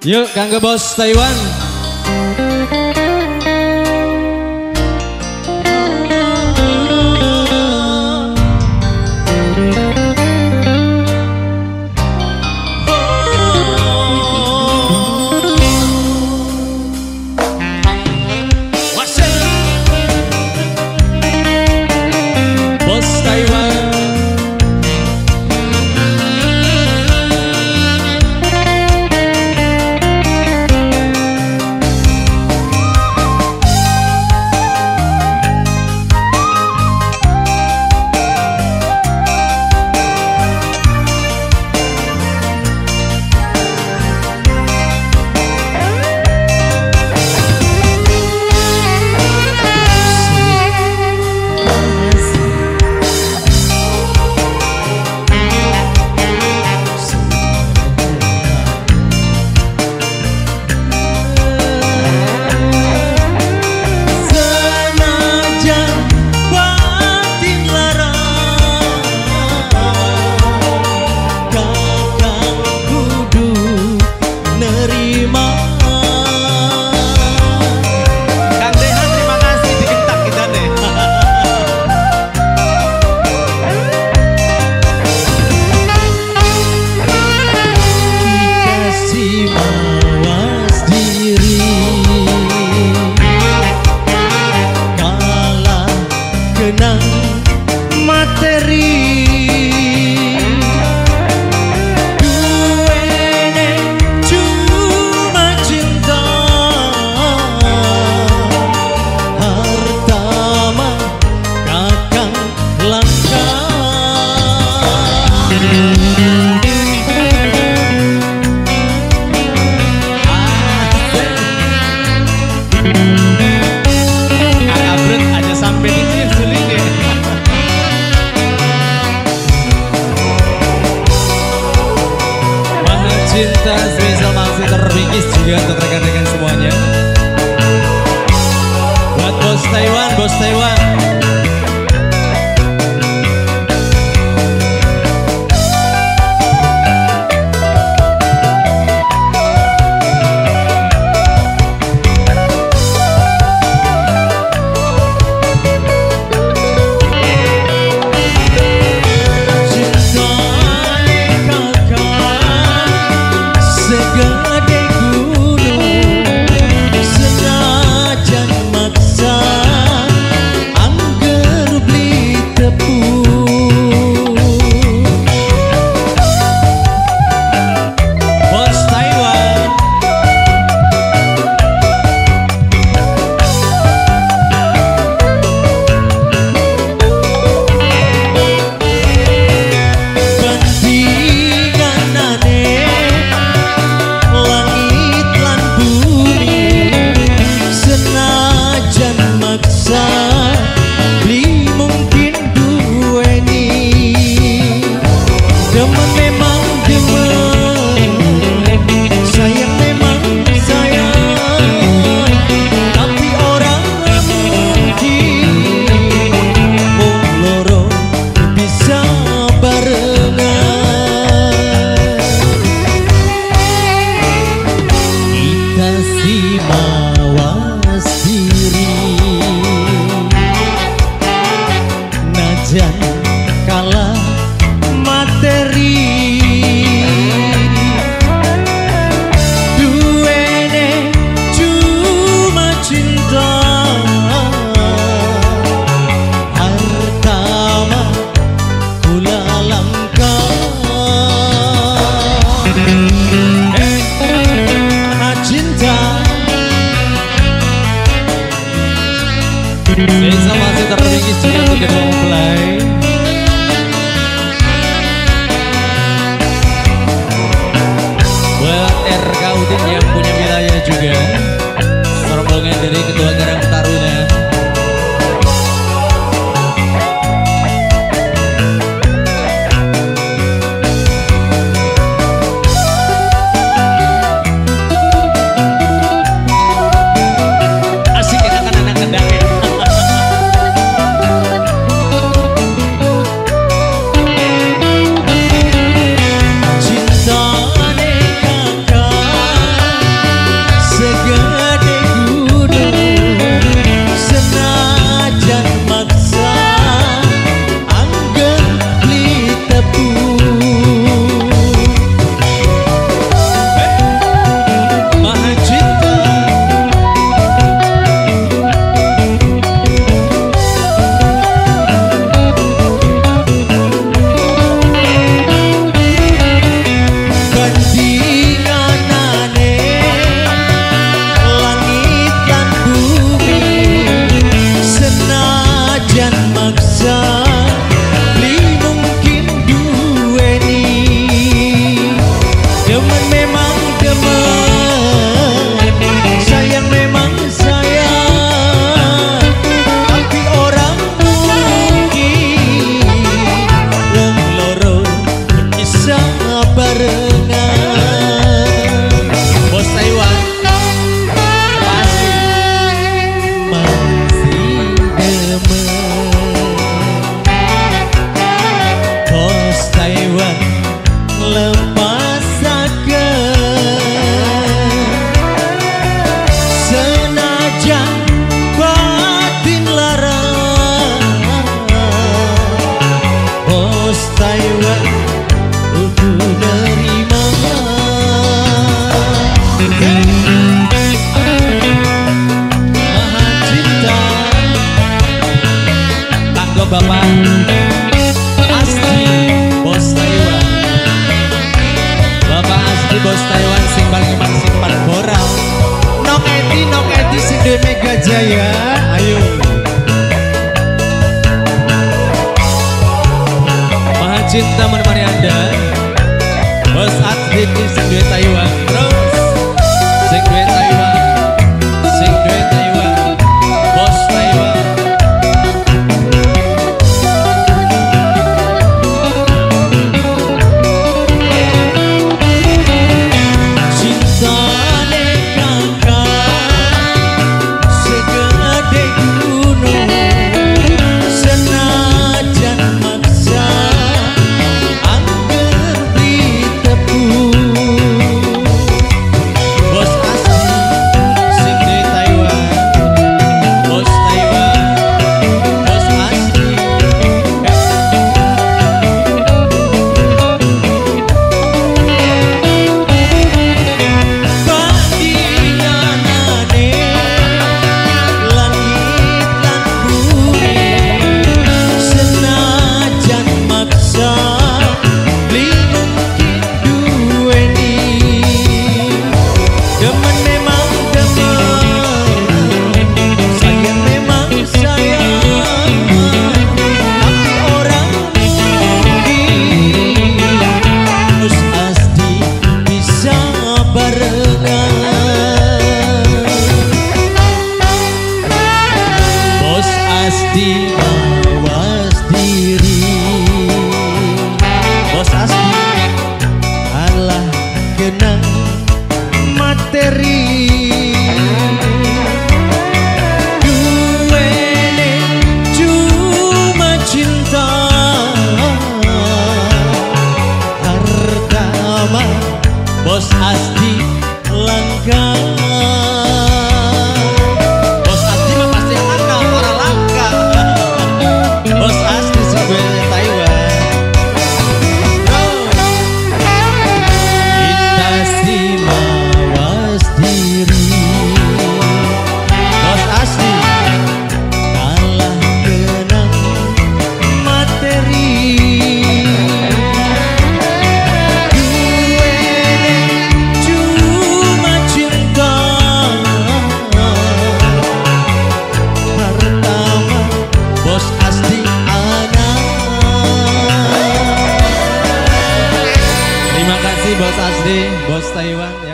Yuk kanggo bos Taiwan. Bos Taiwan. Cinta spesial masih terbingkis juga untuk rekan-rekan semuanya. Buat bos Taiwan, bos Taiwan. Kalah materi duwene cuma cinta, harta mah kula langka. Cinta Desa masih terbingkis juga untuk kedua mempelai. Buat RK Udin yang punya wilayah juga, rombongan dari Ketua Karang Taruna. Asik enakan anak kendang ya. Cinta kakak Maha Cinta. Tanggo Bapak Asdi Bos Taiwan. Bapak Asdi Bos Taiwan sing paling eman sing Margora. Nok Eti sing duwe Mega Jaya. Ayo. Maha Cinta menemani Anda. Bos Asdi sing duwe Taiwan. Terus sing duwe Taiwan. Sing duwe Taiwan. Bos Taiwan. Cintane kakak segede gunung, senajan maksa angger ditepu. Bos Asdi sing duwe Taiwan. Bos Taiwan. Bos Asdi. Bandinganane langit lan bumi, senajan maksa beli mungkin duweni. Demen memang demen, sayang memang sayang, tapi orang mungkin Bos Asdi bisa barengan. Bos Asdi mawas diri. Bos Asdi alah kenang materi. Duwene cuma cinta, harta mah Bos Asdi langka. Bos Asdi mah pasti langka, orang langka. Bos Asdi sing duwe Taiwan. Kita si mawas diri. Bos Asdi kalah kenang materi. Duwene cuma cinta, harta mah Bos Asdi anak. Terima kasih Bos Asdi, Bos Taiwan ya.